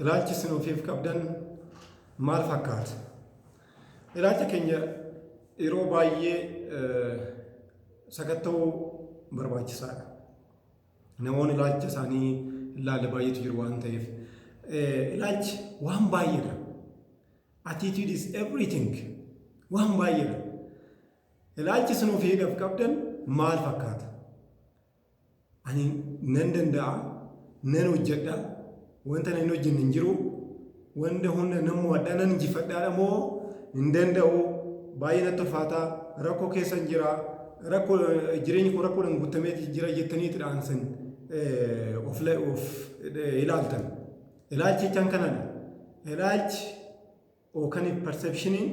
Ilaalchi isin ofiif qabdan maal fakkaata? Ilaalcha keenya yeroo baay'ee sakatta'uu barbaachisaadha. Namoonni ilaalcha isaanii hin laalle baay'eetu jiru waan ta'eef. Ilaalchi waan baay'eedha. Attitude is everything. Waan baay'eedha. Ilaalchi isin ofiidhaaf qabdan maal fakkaata? Ani nan danda'a, nan hojjedha, wanta nan hin hojjenne hin jiru, wanta hunda nan mo'adha, nan injifadhaadha moo hin danda'u, baay'ee natti ulfaata, rakkoo keessan jira, rakkoo jireenyi koo rakkoodhaan guutamee jira jettaniitidha ansan of of ilaaltan. Ilaalchi jechaan kanadha. Ilaalchi yookaan perceptioniin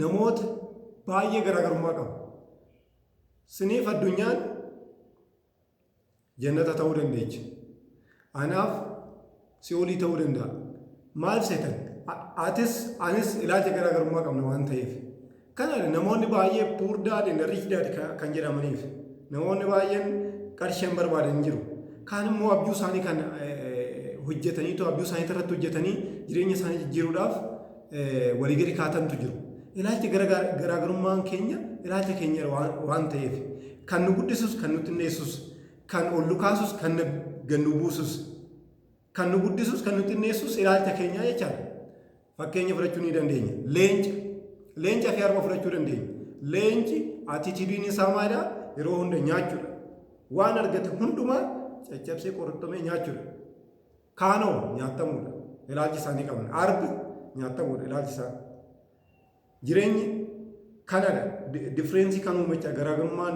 namoota baay'ee garaagarummaa qaba. Siniif addunyaan jannata ta'uu dandeechi. Anaaf si'oolii ta'uu danda'a. Maal seetan? Atis anis ilaalcha garaagarummaa qabna waan ta'eef. Kanaadha namoonni baay'ee poor dad and rich dad kan jedhamaniif. Namoonni baay'een qarshii hin barbaadan jiru. Kaan immoo abjuu isaanii kan hojjetaniitu abjuu isaanii irratti hojjetanii jireenya isaanii jijjiiruudhaaf walii gadi kaatantu jiru. Ilaalchi garaagarummaan keenya ilaalcha keenya waan ta'eef kan nu guddisus, kan nu xinneessus, kan ol nu kaasus, kan gad nu buusus, kan nu guddisus, kan nu xinneessus ilaalcha keenyaa jechaadha. Fakkeenya fudhachuu ni dandeenya. Leenca. Leenca fi arba fudhachuu dandeenya. Leenci attitudeiin isaa maalidha? Yeroo hunda nyaachuudha. Waan argate hundumaa caccabsee qorxomee nyaachuudha. Kaanoo nyaatamuudha. Ilaalchi isaanii qaban. Arbi nyaatamuudha ilaalchi isaa. Jireenyi kanadha. Difference kan uumachaa garaagarummaan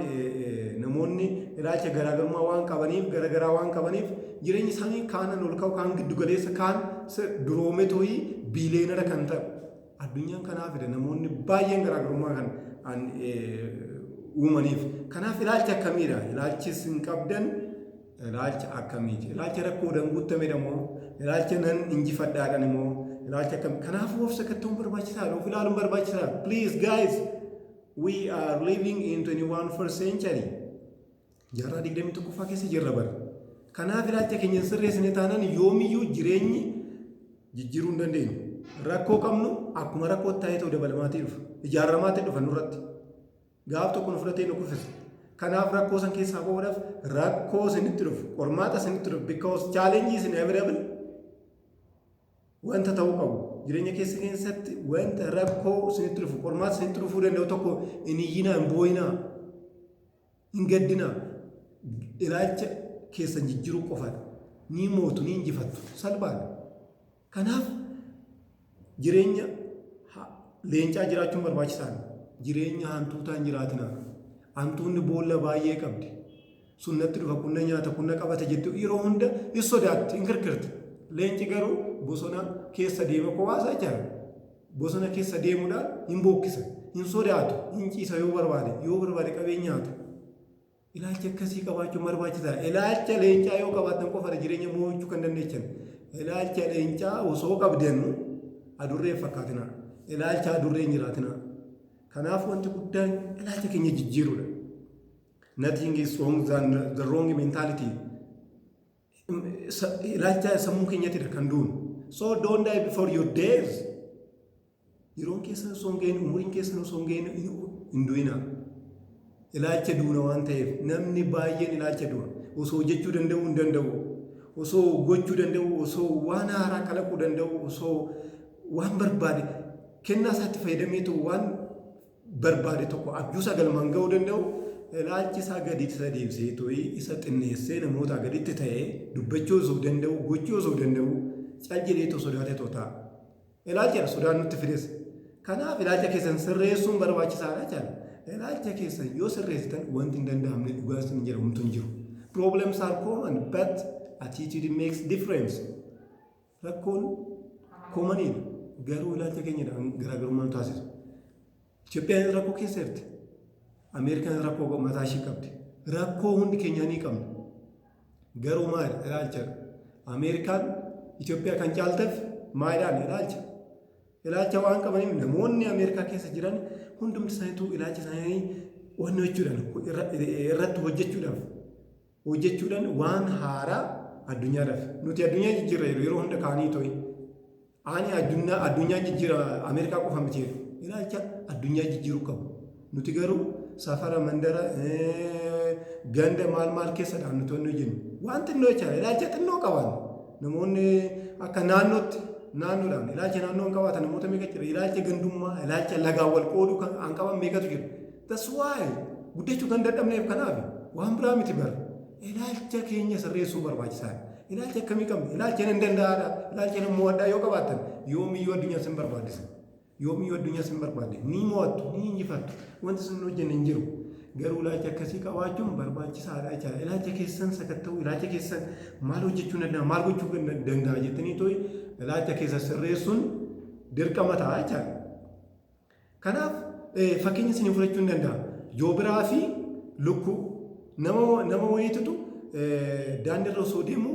namoonni ilaalcha garaagarummaa waan qabaniif, garagaraa waan qabaniif, jireenyi isaanii kaanan ol ka'u, kaan giddu galeessa, kaan duroome to'ii billionaire kan ta'u. Addunyaan kanaafidha namoonni baay'een garaagarummaa kan uumaniif. Kanaaf ilaalcha akkamiidha? Ilaalchi isin qabdan ilaalcha akkamiiti? Ilaalcha rakkoodhaan guutamedha moo? Ilaalcha nan injifadhaadhaan immoo ilaalcha akkamii? Kanaafuu of sakatta'uun barbaachisaadha. Of ilaaluun barbaachisaadha. Please guys, we are living in 21st century. Jaarraa 21ffaa keessa jirra bara. Kanaaf ilaalcha keenya sirreessine taanaan yoomiyyuu jireenyi jijjiiruu hin dandeenyu. Rakkoo qabnu akkuma rakkoo ta'ee ta'u dabalamaatii dhufa. Ijaarramaatii dhufa nurratti. Gaaf tokko nu fudhatee nu kuffisa. Kanaaf rakkoo san keessaa bahuudhaaf rakkoo isinitti dhufu, qormaata isinitti dhufu, because challenge is inevitable, wanta ta'uu qabu. Jireenya keessa keessatti wanta rakkoo isinitti dhufu, qormaata isinitti dhufuu danda'u tokko hin iyyinaa, hin boo'inaa, hin gaddinaa. Ilaalcha keessan jijjiiruu qofaadha. Ni mootu, ni injifattu. Salphaadha. Kanaaf jireenya leencaa jiraachuun barbaachisaadha. Jireenya hantuutaa hin jiraatinaa. Hantuunni boolla baay'ee qabdi. Sunnatti dhufa, kunna nyaata, kunna qabata jettu yeroo hunda hin sodaatti, hin kirkirti. Leenci garuu bosona keessa deema kophaa jira. Bosona keessa deemuudhaan hin bookkisa, hin sodaatu, hin ciisa yoo barbaade, yoo barbaade qabee nyaata. Ilaalcha akkasii qabaachuun barbaachisaadha. Ilaalcha leencaa yoo qabaattan qofaadha jireenya mo'achuu kan dandeechan. Ilaalcha leencaa osoo qabdanu adurree fakkaatina. Ilaalcha adurree hin jiraatina. Kanaaf wanti guddaan ilaalcha keenya jijjiiruudha. Nothing is wrong than the wrong mentality. Ilaalcha sammuu keenyatidha kan duunu. So don't die before your days. Yeroon keessan osoo hin gahin, umuriin keessan osoo hin gahin hin du'inaa. Ilaalcha duuna waan ta'eef namni baay'een ilaalcha du'a. Osoo hojjechuu danda'u hin danda'u. Osoo gochuu danda'u, osoo waan haaraa kalaquu danda'u, osoo waan barbaade kennaa isaatti fayyadameetu waan barbaade tokko abjuusaa galmaan ga'uu danda'u, ilaalchi isaa gadi isa deebisee to'ii isa xinneessee namoota gaditti ta'ee dubbachuu osoo danda'u, gochuu osoo danda'u, cal jedhee sodaatee tootaa. Ilaalcha sodaan nutti fides. Kanaaf ilaalcha keessan sirreessuun barbaachisaadha jechaadha. Ilaalcha keessan yoo sirreessitan wanti hin danda'amne dhugaa isin jedhamu homtuu hin jiru. Problems are common, but attitude makes difference. Rakkoon commoniidha. Garuu ilaalcha keenya garaagarummaa nu taasisu. Itoophiyaan rakkoo keessa jirti. Ameerikaan rakkoo mataa ishii qabdi. Rakkoo hundi keenya ni qabna. Garuu maali ilaalcha? Ameerikaan Itoophiyaa kan caalteef maalidhaan? Ilaalcha. Ilaalcha waan qabaniif namoonni Ameerikaa keessa jiran hundumti isaaniitu ilaalcha isaanii wanni jechuudhaan irratti hojjechuudhaaf waan haaraa Addunyaadhaaf. Nuti addunyaa jijjiirra yeroo hunda kaanii to'i. Ani addunyaa jijjiira, Ameerikaa qofa miti jedhu. Ilaalcha addunyaa jijjiiruu qabu. Nuti garuu safara, mandara, ganda maal maal keessadhaan nuti wanni hojjennu. Waan xinnoo jechaadha. Ilaalcha xinnoo qaban. Namoonni akka naannootti naannoodhaan ilaalcha naannoo hin qabaatan namoota meeqa jira. Ilaalcha gandummaa, ilaalcha lagaan wal qooduu kan qaban meeqatu jira. That's why guddachuu kan dadhabneef kanaaf, waan biraa miti bara. Ilaalcha keenya sirreessuu barbaachisaadha. Ilaalcha akkamii qabna? Ilaalcha nan danda'aadha. Ilaalcha nan mo'adhaa yoo qabaattan, yoomiyyuu addunyaa sin barbaachisa. Yoomiyyuu addunyaa sin barbaadde. Ni mo'attu, ni injifattu. Wanti sin hojjenne hin jiru. Garuu ilaalcha akkasii qabaachuun barbaachisaadha jechaadha. Ilaalcha keessan sakatta'uu, ilaalcha keessan maal hojjechuu danda'a, maal gochuu danda'a jettanii too'i ilaalcha keessa sirreessuun dirqama ta'a jechaadha. Kanaaf fakkeenya isin fudhachuu hin danda'a. Joobiraa fi lukkuu. Nama wayiitutu daandiirra osoo deemu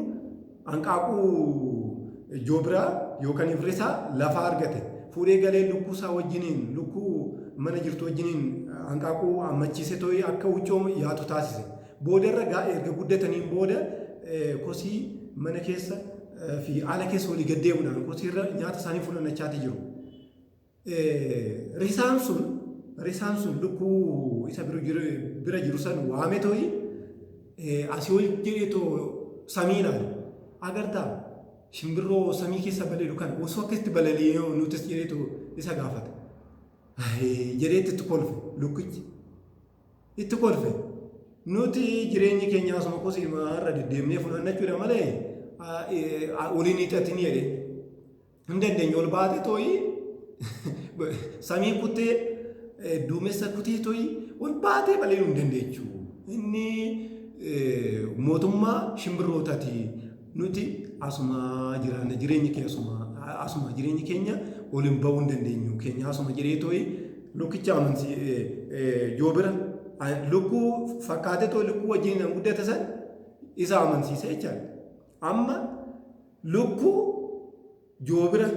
hanqaaquu joobiraa yookaan risaa lafaa argate. Fuudhee galee lukkuu isaa wajjiniin, lukkuu mana jirtu wajjiniin, hanqaaquu ammachiisee too'ee akka huccoo yaatu taasise. Boodarra erga guddataniin booda kosii mana keessa fi ala keessa walii gad deemuudhaan kosiirra nyaata isaanii funaannachaati jiru. Risaan sun lukkuu isa bira jiru san waame too'i asii ol jedhee too samii ilaale. "Agartaa shimbirroo samii keessa balali'u kana? Osoo akkasitti balali'ee nutis?" jedhee too isa gaafata. Jedhee itti kolfe lukkichi. Itti kolfe. "Nuti jireenyi keenya asuma kosii irra deddeemnee funaannachuudha malee waliin hiixatin," jedhee. Hin dandeenye. Ol baatee too'ii samii kutee, duumessa kutee too'ii ol baatee balali'uu hin dandeechu. Inni mootummaa shimbirrootaati. Nuti asuma jiraanna, jireenyi keenya asuma, asuma jireenyi keenya ol hin bahuu hin dandeenyu, keenya asuma jedhee too'ii lukkicha amansi joobira lukkuu fakkaatee too lukkuu wajjin nan guddate san isa amansiise jechaadha. Amma lukkuu joobira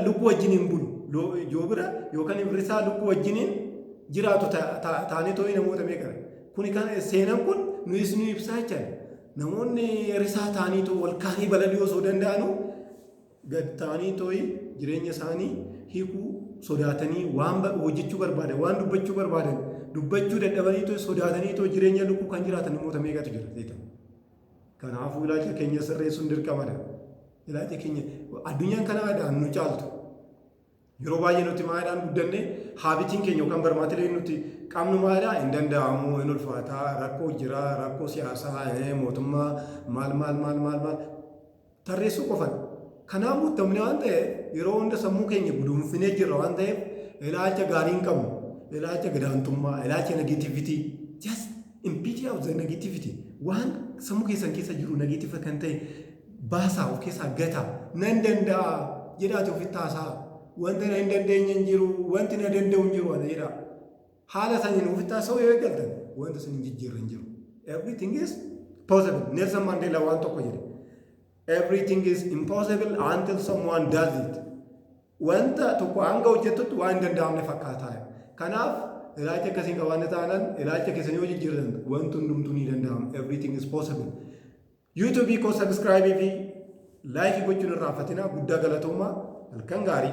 lukkuu wajjin hin bulu. Joobira yookaan risaa lukkuu wajjiniin jiraatu taanee too'ii namoota meeqa. Kuni kan seenan kun nuyis nu ibsaa jechaadha. Namoonni risaa ta'anii too wal kaanii balali'uu osoo danda'anuu, gad ta'anii too'ii jireenya isaanii hiikuu sodaatanii, waan hojjechuu barbaadan, waan dubbachuu barbaadan dubbachuu dadhabanii too sodaatanii too jireenya lukkuu kan jiraatan namoota meeqatu jira. Kanaafuu ilaalcha keenya sirreessuun dirqamadha. Ilaalcha keenya, addunyaan kanaadhaan nu caaltu. Yeroo baay'ee nuti maaliidhaan guddanne? Habitiin keenya yookaan barmaatileen nuti qabnu maalidhaa? Hin danda'amu, hin ulfaataa, rakkoo jira, rakkoo siyaasaa, mootummaa, maal maal maal maal maal tarreessuu qofan. Kanaaf guutamne waan ta'eef, yeroo hunda sammuu keenya guduunfinee jirra waan ta'eef, ilaalcha gaarii hin qabnu. Ilaalcha gadaantummaa, ilaalcha negativity. Just empty out the negativity. Waan sammuu keessan keessa jiru negative kan ta'e baasaa, of keessaa gataa. "Nan danda'a" jedhaati ofitti haasaa. "Wanta na hin dandeenye hin jiru, wanti na danda'u hin jiru" ana jedhaa. Haala saniin ofitti haasa'uu yoo eegaltan, wanta sun hin jijjiirre hin jiru. Everything is possible. Nelson Mandela waan tokko jedhe. "Everything is impossible until someone does it." Wanta tokko hanga hojjettutti waan hin danda'amne fakkaataa. Kanaaf ilaalcha akkasiin qabaanne taanaan, ilaalcha keessan yoo jijjiirtan, wanti hundumtuu ni danda'ama. Everything is possible. YouTube koo subscribe fi like gochuun irraanfatinaa. Guddaa galatoomaa. Halkan gaarii.